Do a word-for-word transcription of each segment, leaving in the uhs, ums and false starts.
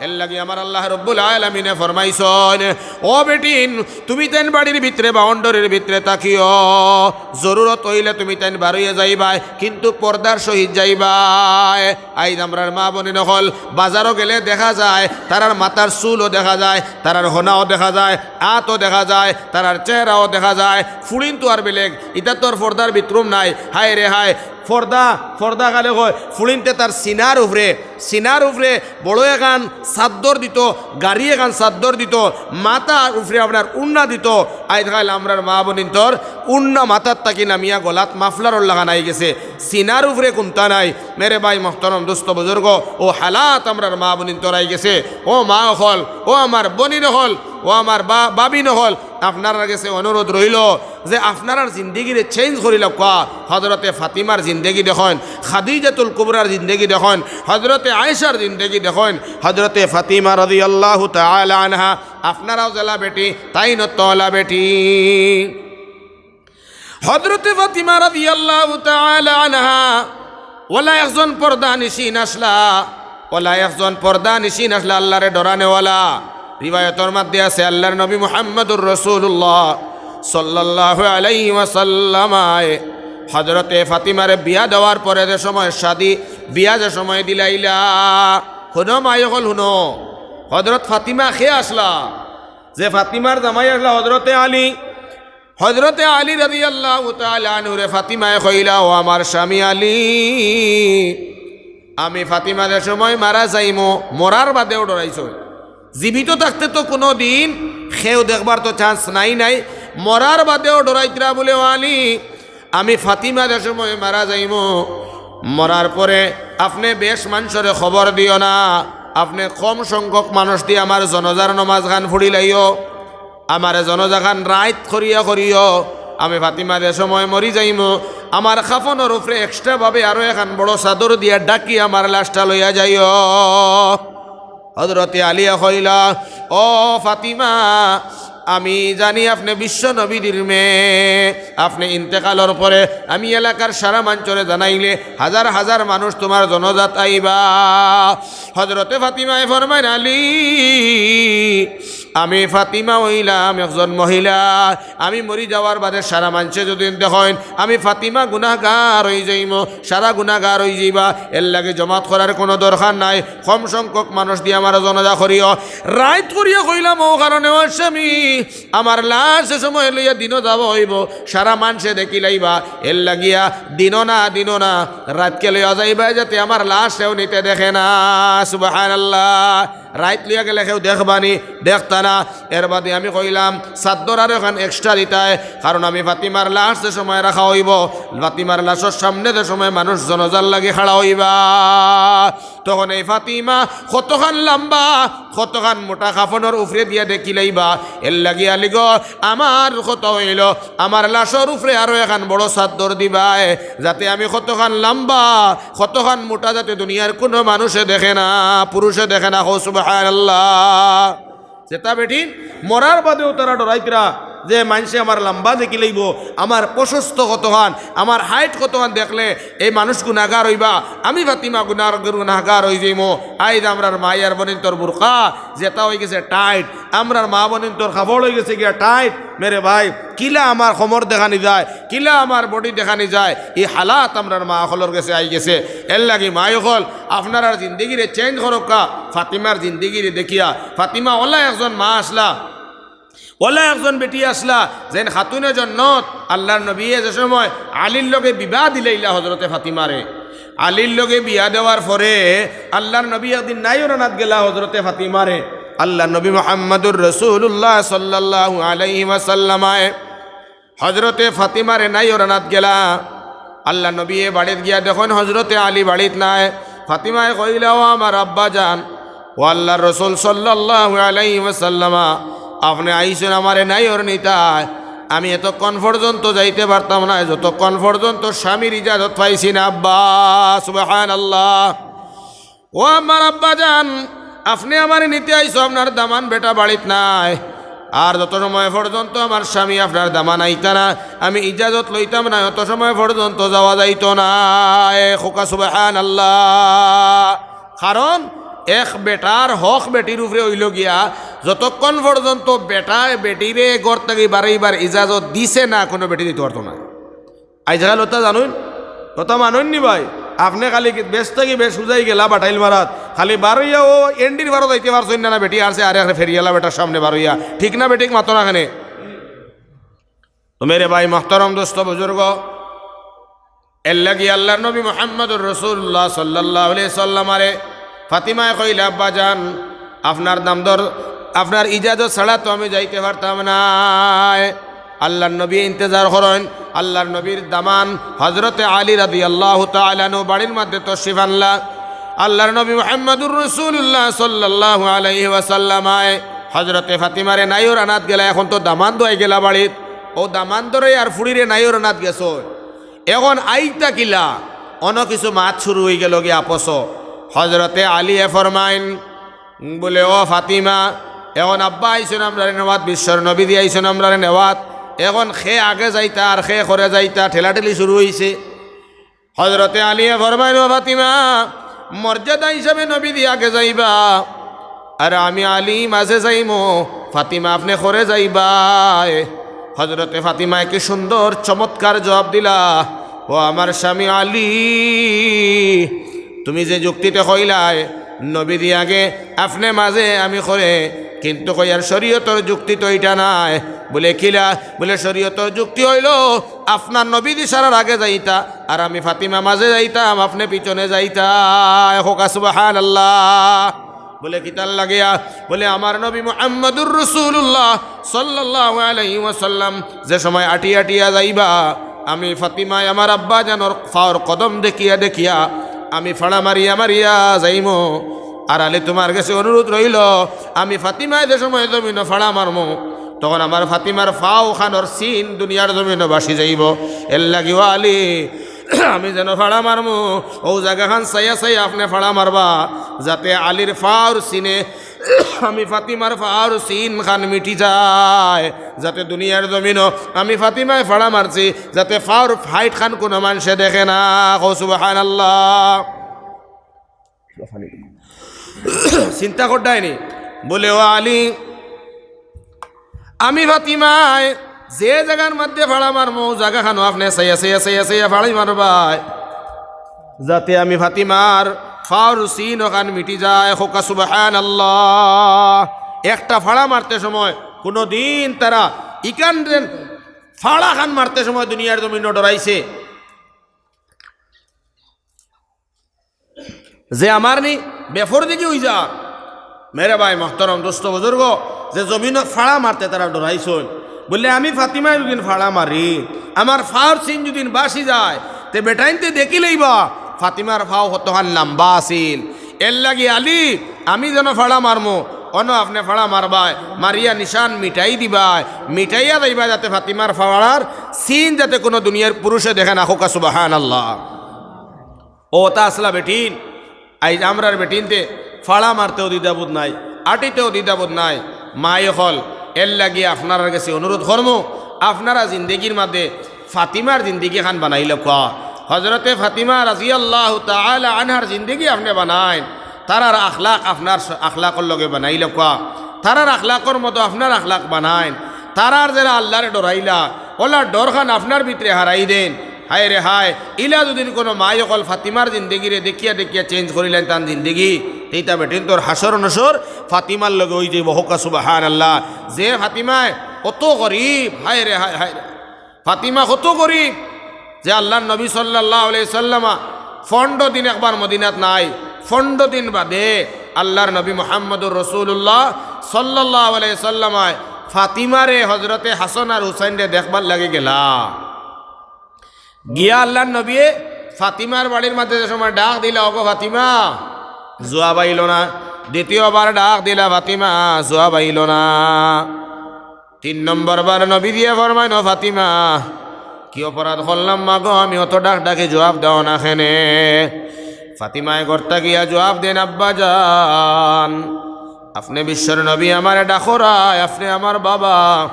এরলাগি আমার আল্লাহ রব্বুল আলামিনে ফরমাইছইন, "ও বেটিন, তুমি তাইন বাড়ির ভিতরে, বাউন্ডারির ভিতরে থাকিও, জরুরত অইলে তুমি তাইন বারইয়া যাইবায়, কিন্তু পর্দার সহিত যাইবায়।" আইজ আমরার মা বইন অকল বাজারো গেলে দেখা যায়, তারার মাথার চুলও দেখা যায়, তারার হনাও দেখা যায়, আতও দেখা যায়, তারার চেহারাও দেখা যায়। ফুড়িন তো আর বেলেগ, ইতা তো আর পর্দার ভিতরুম নাই। হায় রে হায়, পর্দা, পর্দা কারে কয়, ফুড়িন্তে তার সিনার উপরে, সিনার উপরে বড় এখান চাদ্দর দিত, গাড়ি এখান চাদ্দর দিত, মাথার উপরে আপনার উন্না দিত। আইজ কাইল আমরার মা বইনতর উন্না মাথার থাকি নামিয়া গলাত মাফলারর লাখান আইগেছে, সিনার উপরে কুন্তা নাই। মেরে ভাই মোহতরম দোস্ত বুজুর্গ, অউ হালাত আমরার মা বইনতর আইগেছে। ও মা অকল, ও আমার বইন অকল, ও আমার বা-, ভাবিন অকল, আপনারার গেছে অনুরোধ রইলো যে আপনারার জিন্দেগিরে change করি লউক্কা। হজরতে ফাতিমার জিন্দেগি দেখইন, খাদিজাতুল কুবরার জিন্দেগি দেখইন, হজরতে আয়েশার জিন্দেগি দেখইন, হজরতে ফাতিমা রাদিয়াল্লাহু তাআলা আনহা, আপনারাও যেলা বেটি, তাইন অত অলা বেটি। হজরতে ফাতিমা রাদিয়াল্লাহু তাআলা আনহা অলা একজন পর্দানিশিন আছলা, অলা একজন পর্দানিশিন আছলা, আল্লারে ডরানেওয়ালা। রিওয়ায়তর মধ্যে আছে, আল্লার নবী মুহাম্মাদুর রাসূলুল্লাহ সাল্লাল্লাহু আলাইহি ওয়াসাল্লামায় হজরতে ফাতিমারে বিয়া দেওয়ার পরে যে সময় শাদি, বিয়া যে সময় দিলাইলা, হুনো মা অকল হুনো, হজরত ফাতিমা কে আছলা? যে ফাতিমার জামাই আছলা হজরতে আলী। হজরতে আলী রাদিয়াল্লাহু তাআলা আনহুরে ফাতিমায় কইলা, "ও আমার স্বামী আলী, আমি ফাতিমা যে সময় মারা যাইমু, মরার বাদেও ডরাইছইন। জীবিত থাকতে তো কুনুদিন কেউ দেখবার তো chance নাই নাই, মরার বাদেও ডরাইতরা বুলে, ও আলী, আমি ফাতিমা যে সময় মারা যাইমু, মরার পরে আপনে বেশ মানষরে খবর দিও না, আপনে কম সংখ্যক মানুষ দি আমার জনাজার নমাজ খান পড়িলাইও।" আমারে জনাজা খান রাইত করিয়া করিও। আমি ফাতিমা যে সময় মরি যাইমু, আমার কাফনর উপরে extra ভাবে আরো এখান বড় চাদর দিয়া ঢাকি আমার লাশটা লইয়া যাইও। হজরতে আলীয়ে কইলা, "ও ফাতিমা, আমি জানি আপনে বিশ্ব নবীজির মেয়ে, আপনে ইন্তেকালর পরে আমি এলাকার সারা মানষরে জানাইলে হাজার হাজার মানুষ তুমার জনাজাত আইবা।" হজরতে ফাতিমায় ফরমাইন, "আলী, আমি ফাতিমা অইলাম একজন মহিলা, আমি মরি যাওয়ার বাদে সারা মানষে যুদি দেখইন আমি ফাতিমা গুনাহগার অই যাইমু, সারা গুনাহগার অই যাইবা, এরলাগি জমাত করার কুনু দরকার নাই, কম সংখ্যক মানুষ দি আমার জনাজা করিও।" রাইত করিয়া কইলাম, "ও কারণে ও স্বামী, আমার লাশ যে সময় লইয়া দিনো যাওয়া অইবো, সারা মানষে দেখিলাইবা, এরলাগিয়া দিনো না, দিনো না, রাইতকে লইয়া যাইবা, যাতে আমার লাশ কেউ নিতে দেখে না।" সুবহানাল্লাহ। রাইত লইয়া গেলে কেউ দেখবানি, দেখতা না। এরবাদে আমি কইলাম, "চাদ্দর আরো এখান extra দিতায়, কারণ আমি ফাতিমার লাশ যে সময় রাখা অইবো, ফাতিমার লাশর সামনে যে সময় মানুষ জনাজার লাগি খাড়া অইবা, তখন এই ফাতিমা কতখান লাম্বা, কতখান মোটা কাফনর উপরে দিয়া দেখিলাইবা। এরলাগি আলী গো, আমার কথা অইলো, আমার লাশর উপরে আরো এখান বড় চাদ্দর দিবায়, যাতে আমি কতখান লাম্বা, কতখান মোটা, যাতে দুনিয়ার কুনু মানষে দেখে না, পুরুষে দেখে না।" কও সুবহানাল্লাহ। যেতা বেটিন মরার বাদেও তারা ডরাইতরা যে মানষে আমার লাম্বা দেখিলাইবো, আমার প্রশস্ত কতখান, আমার height কতখান দেখলে এই মানুষ গুনাহগার অইবা, আমি ফাতিমা গুনার-, গুনাহগার অই যাইমু। আইজ আমরার মায়ার বইনতর বুরকা যেতা অইগেছে tight, আমরার মা বইনতর কাপড় অইগেছে গিয়া tight। মেরে ভাই, কিলা আমার কোমর দেখানি যায়, কিলা আমার body দেখানি যায়, ই হালাত আমরার মা অকলর গেছে আইগেছে। এরলাগি মা অকল, আপনারার জিন্দেগিরে change করউক্কা, ফাতিমার জিন্দেগিরে দেখিয়া। ফাতিমা অলা একজন মা আছলা, অলা একজন বেটি আছলা, যেন খাতুনে জন্নত। আল্লার নবীয়ে যে সময় আলীর লগে বিবাহ দিলাইলা হজরতে ফাতিমারে, আলীর লগে বিয়া দেওয়ার পরে আল্লার নবী একদিন নাইওরানাত গেলা হজরতে ফাতিমারে। আল্লার নবী মুহাম্মাদুর রাসূলুল্লাহ সাল্লাল্লাহু আলাইহি ওয়াসাল্লামায় হজরতে ফাতিমারে নাইওরানাত গেলা। আল্লার নবীয়ে বাড়িত গিয়া দেখইন হজরতে আলী বাড়িত নাই। ফাতিমায় কইলা, "ও আমার আব্বাজান, ও আল্লার রসুল সাল্লাল্লাহু আলাইহি ওয়াসাল্লামা, আপনে আইছইন আমারে নাইওর নিতায়, আমি এতক্ষণ পর্যন্ত যাইতে পারতাম না, যতক্ষণ পর্যন্ত স্বামীর ইজাজত পাইছি না আব্বা।" সুবহানাল্লাহ। ও আমার আব্বাজান, আপনে আমারে নিতে আইছো, আপনার দামান বেটা বাড়িত নাই। আর যত সময় পর্যন্ত আমার স্বামী আপনার দামান আইতা না, আমি ইজাজত লইতাম না, অত সময় পর্যন্ত যাওয়া যাইতো না। এ খোকা সুবহানাল্লাহ। কারণ এক বেটার হক বেটির উপরে অইলো গিয়া, যতক্ষণ পর্যন্ত বেটায় বেটিরে ঘর থাকি বারইবার ইজাজত দিছে না, কুনু বেটি দিতো পারতো নায়। আইজকাল অতা জানইন, অতা মানইন নি ভাই? আপনে খালি বেশ থাকি বেশ উজাই গেলা বাটাইল মারাত, খালি বারইয়া অউ এন্ডির বারো যাইতে পারছইন না, না বেটি আরছে আরেক ফেরিয়ালা বেটার সামনে বারইয়া, ঠিক না বেঠিক মাতো না কেনে? তো মেরে ভাই, মোহতরম দোস্ত বুজুর্গ, এরলাগি আল্লার নবী মুহাম্মদুর রাসূলুল্লাহ সাল্লাল্লাহু আলাইহি সাল্লামারে ফাতিমায় কইলা, "আব্বা জান, আপনার দামদর, আপনার ইজাজত ছাড়া তো আমি যাইতে পারতাম নায়।" আল্লার নবী ইন্তেজার করইন, আল্লার নবীর দামান হজরতে আলী রাদিয়াল্লাহু তাআলা আনহু বাড়ির মধ্যে তশরিফ আনলা। আল্লার নবী মুহাম্মদুর রাসূলুল্লাহ সাল্লাল্লাহু আলাইহি ওয়াসাল্লামায় হজরতে ফাতিমারে নাইওর আনাত গেলা, এখন তো দামান দোয়াই গেলা বাড়িত, অউ দামান্দরে আর ফুড়িরে নাইওর আনাত গেছইন। এখন আইতা কিলা, অনো কিছু মাত শুরু অইগেলো গি আপসো। হজরতে আলীয়ে ফরমাইন, বুলে, "ও ফাতিমা, এখন আব্বা আইছইন আমরারে নেওয়াত, বিশ্বর নবীজি আইছইন আমরারে নেওয়াত, এখন কে আগে যাইতা আর কে খরে যাইতা, ঠেলাঠেলি শুরু অইছে।" হজরতে আলীয়ে ফরমাইন, "ও ফাতিমা, মর্যাদা হিসাবে নবীজি আগে যাইবা, আর আমি আলী মাঝে যাইমু, ফাতিমা আপনে খরে যাইবায়।" হজরতে ফাতিমায় কি সুন্দর চমৎকার জবাব দিলা, "ও আমার স্বামী আলী, তুমি যে যুক্তিতে কইলায়, নবীজি আগে, আপনে মাঝে, আমি খরে, কিন্তু কইয়ার শরীয়তর যুক্তি তো ইটা নায়।" বুলে, "কিলা?" বুলে, "শরীয়তর যুক্তি অইলো আপনার নবীজি সারার আগে যাইতা, আর আমি ফাতিমা মাঝে যাইতাম, আপনে পিছনে যাইতা।" কউক্কা সুবহানাল্লাহ। বুলে, "কিতার লাগিয়া?" বুলে, "আমার নবী মুহাম্মদুর রাসূলুল্লাহ সাল্লাল্লাহু আলাইহি ওয়াসাল্লাম যে সময় আটিয়া আটিয়া যাইবা, আমি ফাতিমায় আমার আব্বা জানর পাওর কদম দেখিয়া দেখিয়া আমি ফাড়া মারিয়া মারিয়া যাইমু। আর আলী, তুমার গেছে অনুরোধ রইলো, আমি ফাতিমায় যে সময় জমিনো ফাড়া মারমু, তখন আমার ফাতিমার পাও খানর চিন দুনিয়ার জমিনো ভাসি যাইবো। এরলাগি ও আলী, আমি যেন ফাড়া মারমু, অউ জাগাখান চাইয়া চাইয়া আপনে ফাড়া মারবা, যাতে আলীর পাওর চিনে আমি ফাতিমার পাওর চিন খান মিটি যায়, যাতে দুনিয়ার জমিনো আমি ফাতিমায় ফাড়া মারছি, যাতে পাওর ফাইট খান কুনু মানষে দেখে না।" কও সুবহানাল্লাহ। চিন্তা করডায়নি? বুলে, "ও আলী, আমি ফাতিমায় যে জাগার মধ্যে ফাড়া মারমু, অউ জাগাখানো আপনে চাইয়া চাইয়া চাইয়া চাইয়া ফাড়া মারবায়, যাতে আমি ফাতিমার পাওর চিন অখান মিটি যায়।" কউক্কা সুবহানাল্লাহ। একটা ফাড়া মারতে সময় কুনুদিন তারা ইখান যেন ফাড়া খান মারতে সময় দুনিয়ার জমিনো ডরাইছে যে আমার নি বেপরদিগি অইযার। মেরে ভাই মোহতরম দোস্ত বুজুর্গ, যে জমিনো ফাড়া মারতে তারা ডরাইছইন, বুলে, "আমি ফাতিমায় যুদিন ফাড়া মারি, আমার পাওর চিন যুদিন ভাসি যায়, তে বেটাইন্তে দেখিলাইবা ফাতিমার পাও কতখান লাম্বা আছিল। এরলাগি আলী, আমি যেন ফাড়া মারমু, অনো আপনে ফাড়া মারবায়, মারিয়া নিশান মিটাই দিবায়, মিটাইয়া যাইবায়, যাতে ফাতিমার পাওর চিন যাতে কুনু দুনিয়ার পুরুষে দেখে না।" কউক্কা সুবহানাল্লাহ। অতা আছলা বেটিন, আইজ আমরার বেটিন্তে ফাড়া মারতেও দ্বিধাবোধ নাই, আটিতেও দ্বিধাবোধ নাই। মাই অকল, এরলাগি আপনারার গেছে অনুরোধ করমু, আপনারা জিন্দেগির মধ্যে ফাতিমার জিন্দেগি খান বানাইলাউক্কা। হজরতে ফাতিমা রাদিয়াল্লাহু তাআলা আনহার জিন্দেগি আপনে বানাইন, তারার আখলাক আপনার স-, আখলাকর লগে বানাইলাউক্কা, তারার আখলাকর মতো আপনার আখলাক বানাইন, তারার যেরা আল্লারে ডরাইলা, অলা ডর খান আপনার ভিতরে হারাই দেইন। হায় রে হায়, ইলা যুদিন কুনু মাই অকল ফাতিমার জিন্দেগিরে দেখিয়া দেখিয়া চেঞ্জ করিলাইন তান জিন্দেগি, তে ইতা বেটিন্তর হাশর নশর ফাতিমার লগে অইযাইবো। কউক্কা সুবহানাল্লাহ। যে ফাতিমায় কত গরিব, হায় রে হায়, হায় রে। ফাতিমা কত গরিব, যে আল্লার নবী সাল্লাল্লাহু আলাইহি ওয়াসাল্লামা পনরো দিন একবার মদিনাত নাই, পনরো দিন বাদে আল্লার নবী মুহাম্মদুর রাসূলুল্লাহ সাল্লাল্লাহু আলাইহি ওয়াসাল্লামায় ফাতিমারে, হজরতে হাসান আর হুসাইনরে দেখবার লাগি গেলা। গিয়া আল্লার নবীয়ে ফাতিমার বাড়ির মধ্যে যে সময় ডাক দিলা, "ওগো ফাতিমা", জুয়াব আইলো না। দ্বিতীয়বার ডাক দিলা, "ফাতিমা", জুয়াব আইলো না। তিন নম্বর বার নবীজিয়ে ফরমাইন, "ও ফাতিমা, কি অপরাধ করলাম মাগো, আমি অত ডাক ডাকি জুয়াব দেও না কেনে?" ফাতিমায় ঘর থাকি গিয়া জুয়াব দেইন, "আব্বা জান, আপনে বিশ্বর নবী, আমারে ডাকরায়, আপনে আমার বাবা,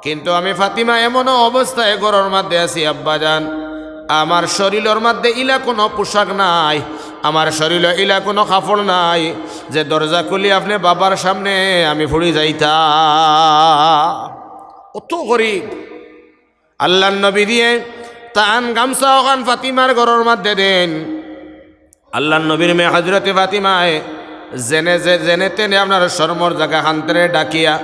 কিন্তু আমি ফাতিমা এমন অবস্থায় ঘরর মধ্যে আছি আব্বা জান, আমার শরীলর মধ্যে ইলা কুনু পোশাক নাই, আমার শরীলো ইলা কুনু কাপড় নাই যে দরজা খুলি আপনে বাবার সামনে আমি পড়ি যাইতা। অত গরিব। আল্লার নবীয়ে তান গামছা অখান ফাতিমার ঘরর মধ্যে দেইন। আল্লার নবীর মেয়ে হযরতে ফাতিমায় যেনে যে-, যেনে তেনে আপনার শরমর জাগাখানরে ঢাকিয়া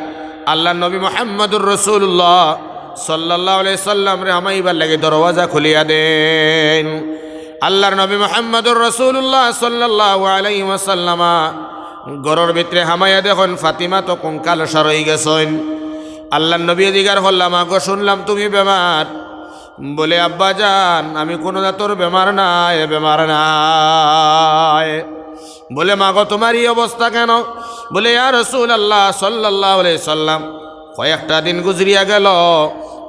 আল্লার নবী মুহাম্মদুর রাসূলুল্লাহ সাল্লাল্লাহু আলাইহি সাল্লামরে হামাইবার লাগি দরওয়াজা খুলিয়া দেইন। আল্লার নবী মুহাম্মদুর রাসূলুল্লাহ সাল্লাল্লাহু আলাইহি ওয়াসাল্লামা ঘরর ভিতরে হামাইয়া দেখইন ফাতিমা তো কঙ্কালসার অইগেছইন। আল্লার নবীয়ে জিগার করলা, "মা গো, শুনলাম তুমি বেমার।" বলে, "আব্বা জান, আমি কুনু জাতর বেমার নায়, বেমার নায়।" বলে, "মা গো, তুমার ই অবস্থা কেনে?" বলে, "ইয়া রাসূলুল্লাহ সাল্লাল্লাহু আলাইহি সাল্লাম, কয়েকটা দিন গুজরিয়া গেল,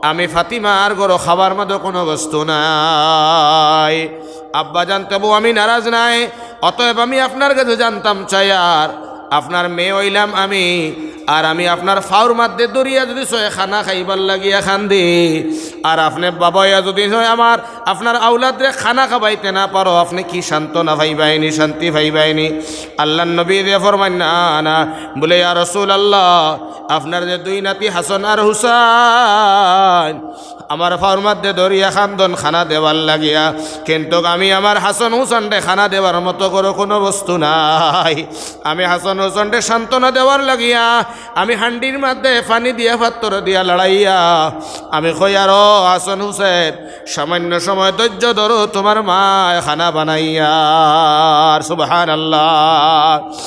আমি ফাতিমার ঘরো খাবার মধ্যে কুনু বস্তু নাই। আব্বা জান, তবু আমি নারাজ নায়, অতএব আমি আপনার গেছে জানতাম চাইয়ার, আপনার মেয়ে অইলাম আমি, আর আমি আপনার পাওর মধ্যে ধরিয়া যদি ছয় খানা খাইবার লাগিয়া কান্দি, আর আপনে বাবা অইয়া যদি ছয় আমার, আপনার আওলাদরে খানা খাবাইতে না পারো, আপনে কি সান্ত্বনা পাইবায়নি, শান্তি পাইবায়নি?" আল্লার নবীয়ে ফরমাইন, "না, না।" বলে, "ইয়া রাসূলুল্লাহ, আপনার যে দুই নাতি হাসান আর হুসাইন, আমার পাওর মধ্যে ধরিয়া কান্দইন খানা দেওয়ার লাগিয়া, কিন্তুক আমি আমার হাসান হুসাইনরে খানা দেওয়ার মতো করে কুনু বস্তু নাই। আমি হাসান হুসাইনরে সান্ত্বনা দেওয়ার লাগিয়া আমি হান্ডির মধ্যে পানি দিয়া পাত্তর দিয়া লাড়াইয়া আমি কই, 'আরো হাসান হুসাইন, সামান্য সময় ধৈর্য ধরো, তুমার মায় খানা বানাইয়ার।'" সুবহানাল্লাহ।